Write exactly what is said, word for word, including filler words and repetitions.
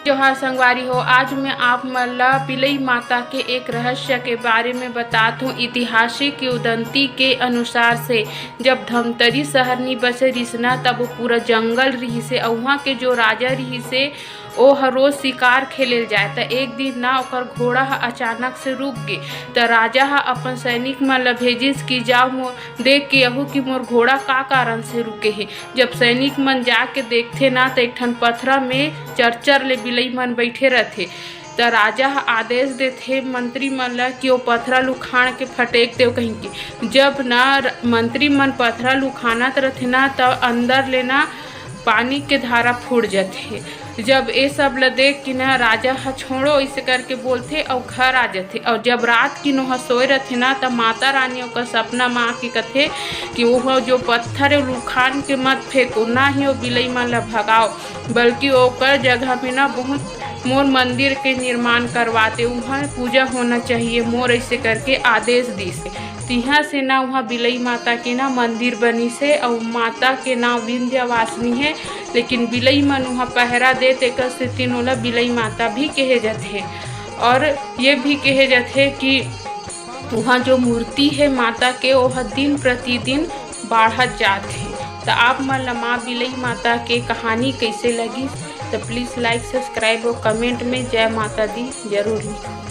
जोहार संगवारी हो, आज मैं आप मन ला बिलई माता के एक रहस्य के बारे में बतात हूँ। ऐतिहासिक किंवदंती के अनुसार से, जब धमतरी शहर नी बसे रिहिस ना, तब वो पूरा जंगल रिहिस हे। अउ उहाँ के जो राजा रिहिस हे, ओ ह रोज शिकार खेले ल जाय। त एक दिन ना ओकर घोड़ा ह अचानक से रुक गे। त राजा ह अपन सैनिक मन ल भेजिस कि जाओ, मोर देख के आहू कि मोर घोड़ा का कारण से रुके हे। जब सैनिक मन जाके देखथे ना, त एक ठन पथरा में चरचर ले बिलई मन बइठे रथे। त राजा ह आदेश देथे मंत्री मन ल कि ओ पथरा ल उखाड़ के फटेक देव कहिके। जब ना र-, मंत्री मन पथरा ल उखानत रथे ना, त अंदर ले ना पानी के धारा फूट जथे। जब ए सब ल देख के ना राजा ह छोड़ो अइसे करके बोलथे अउ घर आ जथे। अउ जब रात किन ओह सोए रथे ना, त माता रानी ओकर सपना म आके कथे कि ओह जो पत्थर हे, ओला उखान के मत फेंको, ना ही ओ बिलई मन ल भगाओ, बल्कि ओकर जगह में ना बहुत मोर मंदिर के निर्माण करवा दे, उहाँ पूजा होना चाहिए मोर, अइसे करके आदेश दिस। तिहाँ से ना उहाँ बिलई माता के ना मंदिर बनिस हे, अउ माता के नाम विंध्यवासिनी हे। लेकिन बिलई मन उहाँ पहरा दे, तेकर सेती ओला बिलई माता भी कहे जाथे। और ये भी कहे जाथे कि उहाँ जो मूर्ति हे माता के, ओह दिन प्रतिदिन बाढ़त जात हे। त आप मन ला माँ बिलई माता के कहानी कइसे लगिस, त please like, subscribe और comment में जय माता दी जरूर लिखो।